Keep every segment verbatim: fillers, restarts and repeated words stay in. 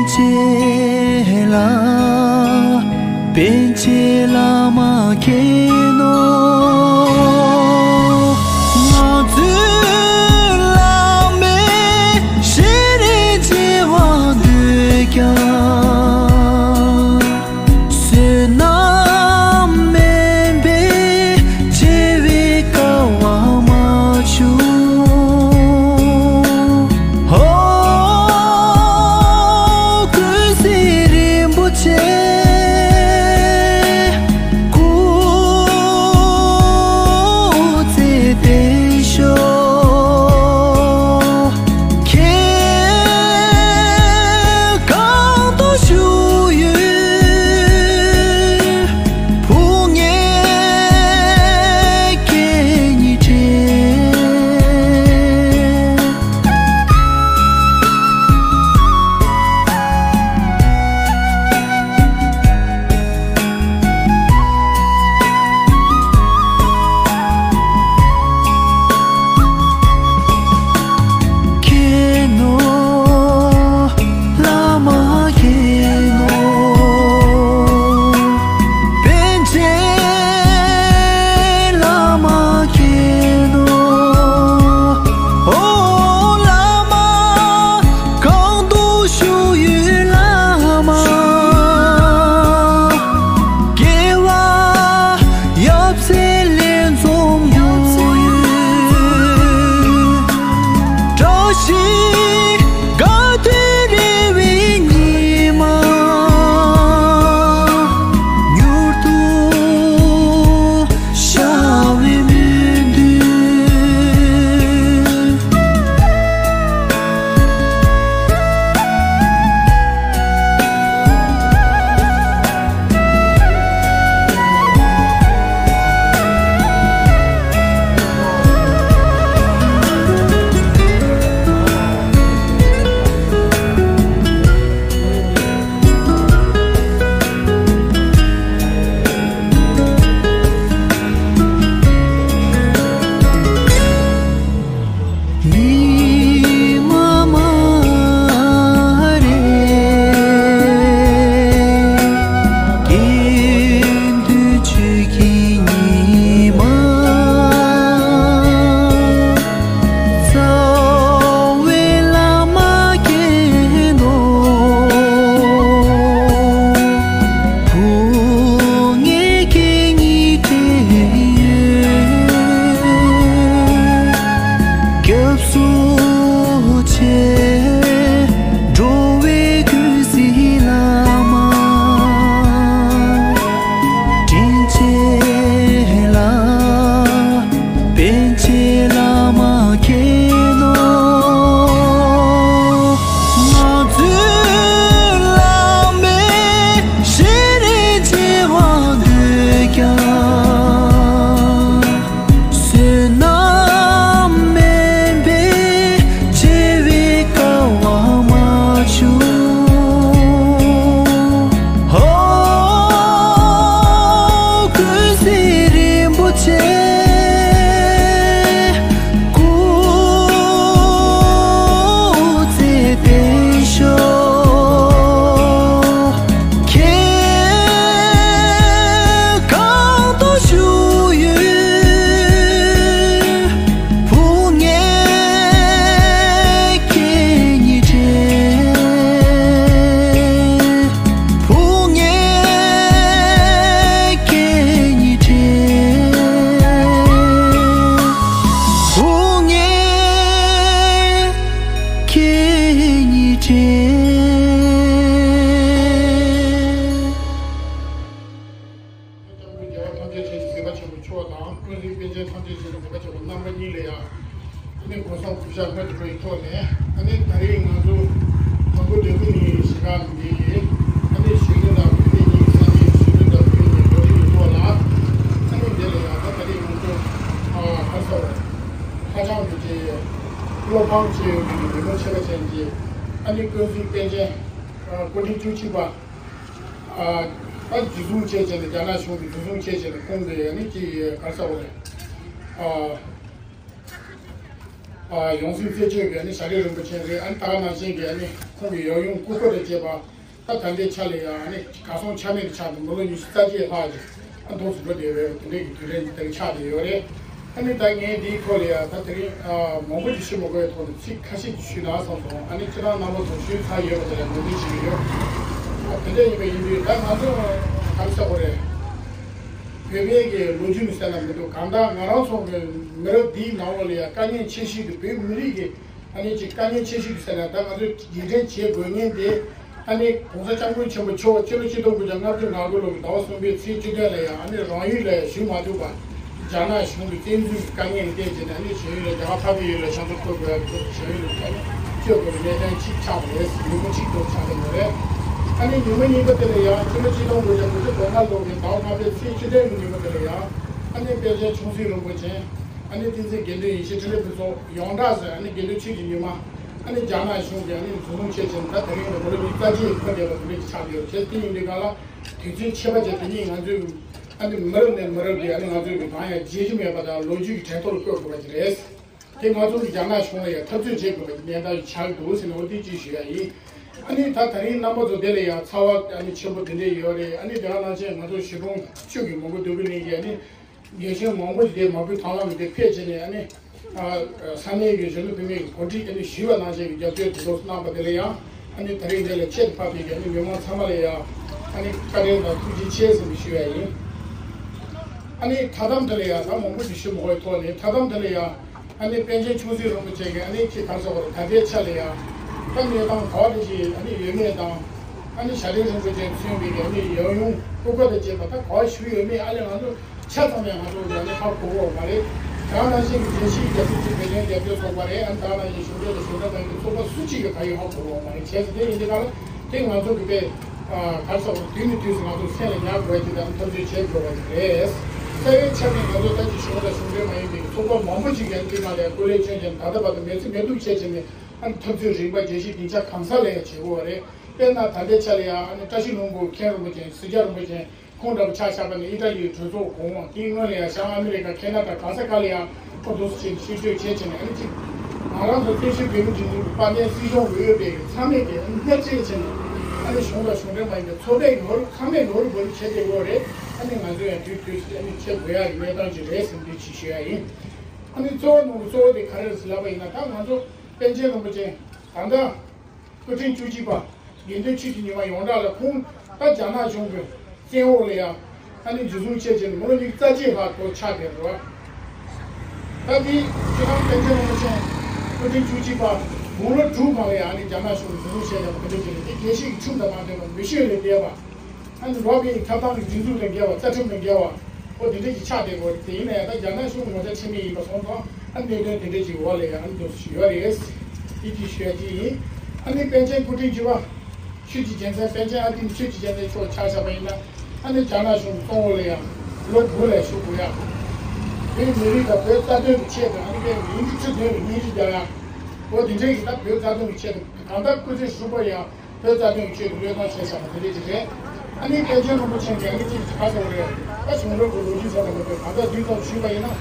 ཆེ་ལ་པཎ་ཆེན་བླ་མ་མཁྱེན་ནོ། ང་ཚོའི་བླ་མའི་ཞལ་རས་མཇལ་བར་འདོད་ཀྱང་། བསོད་ནམས་དམན་པས་མཇལ་བའི་སྐལ་བ་མ་བྱུང་། ཧོ། ཀུན་གཟིགས་རིན་པོ་ཆེ། སྐུ་ཚེ་བརྟན་ཤོག། ཁྱེད་གང་དུ་བཞུགས་ཡོད། ཕུགས་ངེས་སྐད་གཉིས་དྲན། མཁྱེན་ནོ། བླ་མ་མཁྱེན་ནོ། པཎ་ཆེན་བླ་མ་མཁྱེན་ནོ། ཨོ་བླ་མ་གང་དུ་བཞུགས་ཡོད་བླ་མ། དགེ་བ་ཡབ་སྲས་ལས་འཛོམས་ཡོད། བཀྲ་ཤིས་དགའ་སྟོན་རེ་བའི་ཉི་མ། མྱུར་དུ་ཤར་བའི་སྨོན་འདུན། ཉི་མ་མ་རེད། དགེ་འདུན་ཆོས་ཀྱི་ཉི་མ། རྩ་བའི་བླ་མ་མཁྱེན་ནོ། ཕུགས་ངེས་སྐད་གཉིས་དྲན་ཡོད། སྐྱབས་སུ་མཆི། འགྲོ་བའི་ཀུན་གཟིགས་བླ་མ། དྲིན་ཆེ་ལ། པཎ་ཆེན་བླ་མ་མཁྱེན་ནོ། ང་ཚོའི་བླ་མའི་ཞལ་རས་མཇལ་བར་འདོད་ཀྱང་། བསོད་ནམས་དམན་པས་མཇལ་བའི་སྐལ་བ་མ་བྱུང་། ཧོ། ཀུན་གཟིགས་རིན་པོ་ཆེ། སྐུ་ཚེ་བརྟན་ཤོག། ཁྱེད་གང་དུ་བཞུགས་ཡོད། ཕུགས་ངེས་སྐད་གཉིས་དྲན། ཕུགས་ངེས་སྐད་གཉིས་དྲན། ཕུགས་ངེས་སྐད་གཉིས་དྲན། སྐྱབས་མགོན་རྒྱལ་བ་ཐམས་ཅད་མཁྱེན་ཅིང་གཟིགས་པ་ཆེན་པོ་མཆོག་དང་ཀུན་གཟིགས་པཎ་ཆེན་ཐམས་ཅད་མཁྱེན་ཅིང་གཟིགས་པ་ཆེན་པོ་རྣམ་པ་གཉིས་ལ་ཡང་། ཨ་ནི་གོ་ས་གུས་ཕྱག་སྔ་དྲོ་ཡི་ཐོག་ནས། ཨ་ནི་ད་རེས་ང་ཚོ་མ་མགོ་འདོན་གི་ནི་ཞེ་དྲག་འདི་ཡིན། ཨ་ནི་གཞོན་ནུ་དང་བུད་མེད་གཉིས་ཀྱི་ས་གནས་གཞོན་ནུ་དང་བུད་མེད་གཉིས་འགྲོ་རིགས་ཀྱི་ཐོག་ལ། ཨ་ནི་འདི་ལ་ཡང་ད་ད་རེས་ང་ཚོ་ཨ་ག་རེ་ཟེར་དགོས་རེད། ཧ་ཅང་གི་ཅིག་བློ་ཕམ་བྱེད་ཡོང་གི་འདུག་མི་མང་ཆེ་བ་ཅན་གྱི་ཨ་ནི་ཀུན་གཟིགས་པཎ་ཆེན་ཨ་སྐུ་ཕྲེང་བཅུ་གཅིག་པ། ཨ་ད་འཛིན་བཟུང་བྱས་བྱས་ནས་རྒྱ་ནག་གཞུང་གིས་འཛིན་བཟུང་བྱས་བྱས་ནས་ཁོང་གི་ཨ་ནི་ཅིག་ག་རེ་ཟེར་དགོས་རེད། ཨ། ཡོངས་འཛིན་རྩེ་ཆོས་ཀྱི་ཨ་ནི་ཞྭ་ལུས་རིན་པོ་ཆེ་རེད། ཨ་ནི་ད་ག་ནང་བཞིན་གྱི་ཨ་ནི་ཁོང་གི་ཡབ་ཡུམ་སྐུ་འཁོར་དང་བཅས་པ་ད་ད་ལྟའི་ཆ་ལ་ཡང་ཨ་ནི་གར་སོང་ཆ་མེད་དུ་ཆགས་ཏེ་མི་ལོ་ཉི་ཤུ་རྩ་བརྒྱད་ལྷག་ཅིག་ཨ་འདུག་སེ་འགྲོ་བསྡད་པའི་དེ་འདྲའི་གི་དུས་རིམ་དེ་ཆགས་བསྡད་ཡོད་རེད། ཨ་ནི་ད་ངས་འདིའི་ཐོག་ལ་ཡང་ད་དེ་རིང་མང་པོ་ཞིག་ཞུ་མ་དགོས་པའི་ཐོག་ནས་ཚིག་ཁ་ཤས་ཅིག་ཞུས་ན་བསམ་སོང་། ཨ་ནི་སྤྱིར་བཏང་རྣམ་པ་ཚོ་ཞུས་ཚར་ཡོད་པ་དེ་ལ་ངོས་འཛིན་བྱེད་ཀྱི་ཡོད། ཨ་དེ་འདྲ་ཡིན་པ་ཡིན་དུས་ད་ང་ཚོ་ག་རེ་ཟེར་དགོས་རེད། བོད་པའི་གི་ལོ་རྒྱུས་ནས་བཤད་ན་མི་འདུག་གང་ལྟར་ང་རང་ཚོ་གི་མི་རབས་འདིའི་ནང་ལོགས་ལ་ཡང་དཀའ་ངལ་ཆེ་ཤོས་དེ་བོད་མི་རིགས་ཀྱི་ཨ་ནི་ཅིག་དཀའ་ངལ་ཆེ་ཤོས་དེ་ཟེར་ན་ད་ང་ཚོས་རྗེས་དྲན་བྱེད་དགོས་ངེས་དེ། ཨ་ནི་༸གོང་ས་༸སྐྱབས་མགོན་ཆེན་པོ་མཆོག་སྤྱི་ལོ་ཆིག་སྟོང་དགུ་བརྒྱ་ལྔ་བཅུ་ང་དགུ་ལོ་གི་ཟླ་བ་གསུམ་པའི་ཚེས་བཅུ་བདུན་ལ་ཡང་ཨ་ནི་རང་ཡུལ་ལ་ཡང་བཞུགས་མ་ཐུབ་པ། རྒྱ་ནག་གཞུང་གི་བཙན་འཛུལ་གྱི་དཀའ་ངལ་ལ་བརྟེན་བྱས་ནས་ཨ་ནི་གཞན་ཡུལ་ལ་རྒྱ་གར་འཕགས་པའི་ཡུལ་ལ་ཕྱག་འཚལ་འཁོད་དགོས་ཡ་གི་གཞན་ཡུལ་ལ་ཨ་ནི་སྐྱོད་དགོས་པའི་གནས་སྟངས་གཅིག་ཆགས་པ་རེད། ཉིན་མོ་གཅིག་ཏུ་ཆགས་བསྡད་པ་རེད། ཨ་ནི་ཉིན་མོ་གཉིས་པ་དེ་ལ་ཡང་སྤྱི་ལོ་ཆིག་སྟོང་དགུ་བརྒྱ་དགུ་བཅུ་གོ་ལྔ་ལོ་གི་ཟླ་བ་ལྔ་པའི་ཚེས་བཅུ་བདུན་གྱི་ཉིན་མོ་དེ་ལ་ཡང་ཨ་ནི་པཎ་ཆེན་ཆུང་སྲིད་རིན་པོ་ཆེ། ཨ་ནི་བསྟན་འཛིན་དགེ་འདུན་ཡེ་ཤེས་འཕྲིན་ལས་ཕུན་ཚོགས་ཡོངས་གྲགས་སུ་ཨ་ནི་དགེ་འདུན་ཆོས་ཀྱི་ཉི་མ། ཨ་ནི་རྒྱ་ནག་གཞུང་གིས་ཨ་ནི་འཛིན་བཟུང་བྱས་ཕྱིན། ད་དེ་རིང་ལ་མི་ལོ་ཉི་ཤུ་རྩ་གཅིག་འཁོར་བསྡད་པ་དེ་འདྲ་ཞིག་ཆགས་ཡོད་རེད། དེ་ཡིན་དུས་གང་ལ་དུས་ཚོད་ཕྱེད་པ་ཅིག་དེ་ཉིད་ང་ཚོའི་ཨ་ནི་མི་རབས་ནས་མི་རབས་ཀྱི་ཨ་ནི་ང་ཚོའི་གི་གང་ཡང་བརྗེད་རྒྱུ་མེད་པ་དང་ལོ་རྒྱུས་ཀྱི་དྲན་ཐོ་ལ་བཀོད་དགོས་པ་ཅིག་རེད། དེ་ང་ཚོ་གི་རྒྱ་ནག་གཞུང་ལ་ཡང་འཐབ་རྩོད་བྱེད་དགོས་པ་གི་གནས་སྟངས་ཤིག་ཆགས་འདུག་ཟེར་ནས་འོ་དེ་གཅིག་ཞུ་ཡ་ཡིན། ཨ་ནི་ད་དེ་རིང་རྣམ་པ་ཚོ་འདི་ལ་ཡང་ཚ་བ་ཨ་ནི་ཆེན་པོ་དེ་འདྲས་ཡོད་རེད། ཨ་ནི་དེ་ག་ནང་བཞིན་ང་ཚོ་གཞིས་གྲོང་བཅུ་གི་མོན་གྷོ་སྟོད་ཁུལ་གླིང་གི་ཨ་ནི་རྒན་གཞོན་མང་པོ་ཞིག་དེ་མ་བུའི་ཐང་ལམ་དེ་ཕེབས་བྱས་ནས་ཨ་ནི་ས་གནས་ཀྱི་གཞོན་ནུ་བུད་མེད་ཀྱི་གོ་སྒྲིག་ཨ་ནི་ཞུས་པ་ནང་བཞིན་གྱི་རྒྱབ་སྐྱོར་དེ་ཚོ་གནང་པ་དེ་ལ་ཡང་ཨ་ནི་དེ་རིང་འདི་ལ་ཆེད་དུ་ཕེབས་པའི་ཨ་ནི་མི་མང་ཚང་མ་ལ་ཡང་ཨ་ནི་བཀའ་དྲིན་དང་ཐུགས་རྗེ་ཆེ་ཟེར་ནས་ཞུ་ཡ་ཡིན། ཨ་ནི་ཐ་དམ་དེ་ལ་ཡང་ད་མང་པོ་ཞིག་ཞུ་མ་དགོས་ཐོག་ནས་ཐ་དམ་དེ་ལ་ཡང་། ཨ་ནི་པཎ་ཆེན་ཆུང་སྲིད་རིན་པོ་ཆེ་གིས་ཨ་ནི་ཅིག་ག་རེ་ཟེར་དགོས་རེད། ད་ལྟའི་ཆ་ལ་ཡང་ད་གནས་སྟངས་ག་བ་དེ་ཞིག་ཨ་ནི་ཡོད་མེད་དང་། ཨ་ནི་ཞྭ་སྒྲེང་རིན་པོ་ཆེ་མཚོན་པའི་ཨ་ནི་ཡབ་ཡུམ་སྐུ་འཁོར་དང་བཅས་པ་ད་ག་བ་བཞུགས་ཡོད་མེད་ཨ་ནི་ང་ཚོ་ཆ་ཚང་ནས་ང་ཚོ་ཡང་ནི་ཧ་གོ་གི་ཡོད་མ་རེད། ད་ནང་བཞིན་གྱི་རྒྱལ་སྤྱིའི་རྒྱལ་སྲིད་ཀྱི་བོད་དོན་རྒྱབ་སྐྱོར་ཚོགས་པ་རེད། ཨ་ནི་ད་ནང་བཞིན་གཞུང་འབྲེལ་དང་གཞུང་འབྲེལ་མ་ཡིན་པའི་ཚོགས་པ་སུ་གཅིག་གིས་ད་ཡང་ཧ་གོ་གི་ཡོད་མ་རེད། བྱས་ཙང་དེ་ཡིན་དུས་ག་ལ་དེ་ང་ཚོ་གི་དཔེ། ཨ་ག་རེ་ཟེར་དགོས་རེད། དུས་ནས་དུས་སུ་ང་ཚོ་སེམས་ལ་ཉར་དགོས་ཀྱི་དང་འཐབ་རྩོད་བྱེད་དགོས་པ་རེད། རྩ་བའི་ཆ་ནས་ང་ཚོ་ད་ཅི་གཞུང་དང་གཞུང་འབྲེལ་མ་ཡིན་པའི་ཚོགས་པ་མང་པོ་ཞིག་ཡང་འདི་ནང་ལ་སྐུ་ལས་བསྐྱོན་ཅིང་ད་ལྟ་བར་དུ་མེད་ཚེ་མེད་ཐབས་བྱས་བྱས་ནས་ཨ་ནི་འཐབ་རྩོད་རིམ་པ་རྒྱས་བཤད་སྡིངས་ཆ་གང་ས་ལ་ཡང་བྱེད་དགོས་པ་རེད། དཔེར་ན་ད་ལྟའི་ཆ་ལ་ཡང་ཨ་ནི་བཀྲ་ཤིས་ལྷུན་པོ་མཁན་རིན་པོ་ཆེ་སྲིད་རྒྱལ་རིན་པོ་ཆེ་ཁོང་འདྲ་པོ་ཆ་བཞག་པ་ནི་ཨི་ཊ་ལིའི་གྲོས་ཚོགས་གོང་འོག་དེའི་སྔོན་ལ་ཡང་བྱང་ཨ་མི་རི་ཀ་ཁེ་ན་ཌ་གང་ས་ག་ལ་ཡང་ཁོ་འདུག་སེ་བྱས་ནས་ཤུགས་སྐྱོད་བྱས་བྱས་ནས་ཨ་ནི་གཅིག་ང་རང་ཚོ་བཙན་བྱོལ་བོད་མིའི་སྒྲིག་འཛུགས་ཀྱི་དཔལ་ལྡན་སྲིད་གཞུང་གི་འོས་འཕེན་གྱི་ཚང་མས་ཀྱི་ཨ་ནི་སྣེ་ཁྲིད་བྱས་ནས་ཨ་ནི་གཞུང་དང་གཞུང་འབྲེལ་མ་ཡིན་པའི་ཚོགས་པའི་ནོར་ཚང་མས་ནོར་བུ་བྱས་ཏེ་ཡོད་རེད། ཨ་ནི་ང་ཚོ་ཡང་དུས་དུས་སུ་ཨ་ནི་བྱེད་དགོས་ཡ་གི་གནས་སྟངས་ཅིག་རེད་ཟེར་འདི་ཅིག་ཞུ་ཡ་ཡིན། ཨ་ནི་གཙོ་བོ་ནང་གི་གཙོ་བོ་དེ་ག་རེ་རེད་ཟེར་ལབ་པ་ཡིན་ན་ད་ང་ཚོ་པཎ་ཆེན་རིན་པོ་ཆེ་ད་ལྟ། སྐུ་ཕྲེང་བཅུ་གཅིག་པ་དགེ་འདུན་ཆོས་ཀྱི་ཉི་མ་ཡོངས་གྲགས་ལ་ཁོང་ད་རྒྱ་ནག་གཞུང་གི་བཙན་འོག་ལ་ཡང་ཨ་ནི་འཇུ་བཟུང་བྱས་བྱས་ནས་མི་ལོ་ཉི་ཤུ་རྩ་གཅིག་ལྷག་ཏུ་ཆགས་བསྡད་རེད་བ། ད་དེ་ཁྱེད་རང་པཎ་ཆེན་རིན་པོ་ཆེ་སྐུ་ཕྲེང་བཅུ་གཅིག་པ་དགུང་ལོ་དྲུག་སྒང་ལ་ཡང་ཨ་ནི་རྒྱ་ནག་གཞུང་གིས་འཇུ་བཟུང་བྱས་བསྡད་པ་དེ་འདྲ་བྱས་ནས་དེ་རྒྱལ་སྲིད་ཀྱི་ཁྲིམས་དང་མ་མཐུན་པ་མི་ཆོས་ལས་འདས་པ། ཨ་ནི་འགྲོ་བའི་ཐབས་དང་གི་སྒྲིག་འཛུགས་དང་འགལ་བ་རྩ་ཁྲིམས་དང་འགལ་བ། ཨོ་དེ་འདྲ་ཞིག་ཆགས་བསྡད་ཡོད་རེད། དེ་ཡིན་ན་ཡང་ད་རྒྱ་ནག་གཞུང་ངོ་ཚ་ཁྲེལ་མེད་ཡིན་པ་སོང་ཙང་ཨ་གནད་དོན་དེ་འདྲ་ཞིག་འོག་ལ་ཡང་ཨ་འདུག་ཞུ་ཡོད་རེད། དེ་ཅིག་ཞུ་ཡ་ཅིག་ཡིན། ཨ་ནི་པཎ་ཆེན་སྐུ་ཕྲེང་བཅུ་པ་ཆོས་ཀྱི་རྒྱལ་མཚན་པཎ་ཆེན་ཨ་ཏི་ནི་ཆོས་ཀྱི་རྒྱལ་མཚན་མཆོག་ཆ་བཞག་པ་ཡིན་ན་ཨ་ནི་རྒྱ་ནག་གཞུང་གི་བཙོན་འོག་ལ་ཡང་ལོ་དགུ་ལ་བཞུགས་དགོས་ཡ། བོད་མི་རིགས་དང་བོད་རྩ་དོན་གྱི་ཆེད་དུ་ཨ་ནི་པའི་ཉིན་གཅིག་ཁྲི་བདུན་ལ་སྙན་ཞུ་རྒྱག་ཡ། ཨོ་དེ་འདྲ་ཞིག་ད་བོད་རྩ་དོན་གྱི་ཆེད་དུ་གང་ལྟར་སྐུ་ཚེ་ཧྲིལ་པོ་ཡང་བོད་རྩ་དོན་ཆེད་དུ་བློས་བཏང་བྱས་བཞག་པ་དེ་འདྲ་ཅིག་རེད། ཨ་ནི་པཎ་ཆེན་རིན་པོ་ཆེ་གིས་ཨ་ནི་ཅིག་ག་ཟེར་དགོས་རེད། ད་གཞུང་ལུགས་ཀྱི་ལོ་རྒྱུས་ཟེར་བ་མི་འདུག་གང་ལྟར་དུས་ཙམ་ཞུས་པ་ཡིན་ན།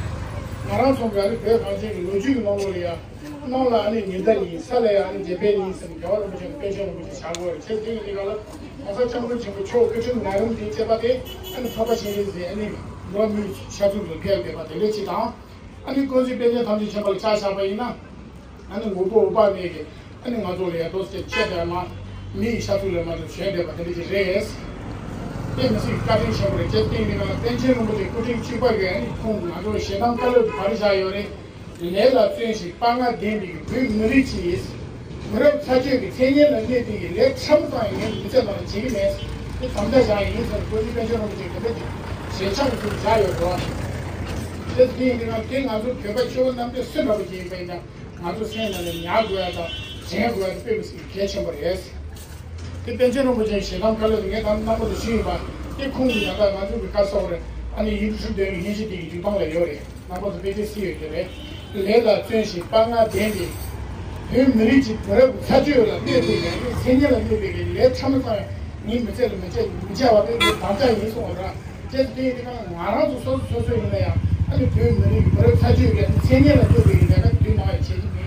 ང་རང་ཚོ་གི་ཨ་ནི་བོད་གངས་ཅན་གྱི་ལོ་རྒྱུས་ཀྱི་ནང་ལོགས་ལ་ཡང་། གནམ་ལ་ཨ་ནི་ཉི་ཟླ་ཡིན། ས་ལ་ཡང་ཨ་ནི་བྱེད་པའི་ཉིན་ཟེར་ནས་རྒྱལ་བ་རིན་པོ་ཆེ་དང་པཎ་ཆེན་རིན་པོ་ཆེ་བྱ་དགོས་རེད། བྱས་དུས་འདི་ག་ལ་༸གོང་ས་༸སྐྱབས་མགོན་ཆེན་པོ་མཆོག་སྐུ་ཕྲེང་ན་རིམ་དེ་བཅས་པ་དེ་ཨ་ནི་འཕགས་པ་སྤྱན་རས་གཟིགས་ཨ་ནི་ལོ་མི་ཤར་ཕྱོགས་སུ་ཕེབས་བསྡད་པ་དེ་འདྲ་ཅིག་དང་། ཨ་ནི་དཀོན་མཆོག་དཔལ་ལྡན་ཐམས་ཅད་མཁྱེན་པ་ལ་ཆ་བཞག་པ་ཡིན་ན། ཨ་ནི་ངོ་བོ་འོད་དཔག་མེད་ཀྱི་ཨ་ནི་ང་ཚོ་ལ་ཡ་ཏོག་ཙམ་ཁྱད་དེ་མ་མི་ཡི་ཤ་ཚུགས་ལས་མ་གཏོགས་གཞན་བསྡད་པ་དེ་འདྲ་ཅིག་རེད། དེ་མི་སྲིད་བཀའ་དྲིན་ཆེན་པོ་རེད། ཁྱེད་བསྟན་འདི་ག་ལ་པཎ་ཆེན་རིན་པོ་ཆེ་སྐུ་ཕྲེང་བཅུ་པ་གི་ཨ་ནི་ཁོང་ང་ཚོ་ལ་ཞལ་གདམས་བཀའ་སློབ་ཀྱི་བར་བཞག་ཡོད་རེད། ལས་ལ་བརྩོན་ཞིང་དཔའ་ངར་ལྡན་པའི་བོད་མི་རིགས་ཀྱི་མི་རབས་ཚ་ཤོས་ཀྱི་མཚན་སྙན་ལ་གནས་པའི་ལས་ཕྲ་མོ་ཙམ་ཡང་ངས་མི་ཚེ་ནང་ལ་བྱེད་ཀྱི་མེད། དེ་དམ་བཅའ་བཞག་ཡིན་ཟེར་སྐུ་ཕྲེང་པཎ་ཆེན་རིན་པོ་ཆེ་གི་དེ་ཞལ་ཆེམས་སུ་བཞག་ཡོད་འགྲོ། དེ་དེ་ཡིན་དུས་ན་དེ་ང་ཚོ་བོད་པ་སྐྱེ་བོ་རྣམས་དེ་སུ་འདྲ་པོ་ཅིག་ཡིན་པ་ཡིན་ན། ང་ཚོ་སེམས་ནང་ནས་ཉར་དགོས་ཡ་དང་དྲན་དགོས་ཡ་དེ་དཔེ་མི་སྲིད་གལ་ཆེན་པོ་རེད། དེ་པཎ་ཆེན་རིན་པོ་ཆེའི་ཞལ་གདམས་བཀའ་སློབ་དེ་ངས་ད་རྣམ་པ་ཚོ་ཞུས་ཡིན་པ། དེ་ཁོང་གིས་ད་ལྟ་ང་ཚོ་གི་བཀའ་སོགས་རེད། ཨ་ནི་ཡིག་འབྲུ་དྲུག་ལྡན་གྱི་སྙན་ཞུ་དེ་གི་མཇུག་སྟངས་ལ་ཡོད་རེད། རྣམ་པ་ཚོ་དཔེ་དེ་གཟིགས་ཡོད་ཀྱི་རེད། ལས་ལ་བརྩོན་ཞིང་དཔའ་ངར་ལྡན་ཏེ། བོད་མི་རིགས་ཀྱི་བུ་རབས་ཚ་བཅུད་ལ་གནས་པའི་ལས་ཀྱི་མཚན་སྙན་ལ་གནས་པའི་ལས་ཕྲ་མོ་ཙམ་ཡང་ངའི་མི་ཚེ་ལ་མི་བྱེད་མི་བྱ་བ་དེ་ངའི་དམ་བཅའ་ཡིན་གསུངས་པ་རེད། དེ་དེ་དེ་ག་ང་རང་ཚོ་སོ་སོ་སོ་སོ་ཡིན་ན་ཡང་ཨ་ནི་བོད་མི་རིགས་ཀྱི་བུ་རབས་ཚ་བཅུད་ཀྱི་མཚན་སྙན་ལ་གནས་པའི་ལས་ཀ་དུས་ནམ་ཡང་བྱེད་ཀྱི་མེད།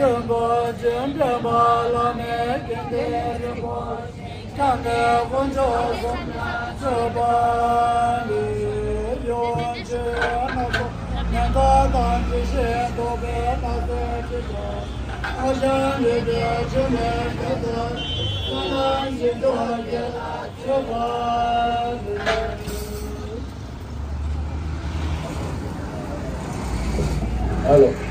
རིན་པོ་ཆེ་འདྲེན་པ་བླ་མའི་སྐལ་ལྡན་རིན་པོ་ ཨ་ལོ།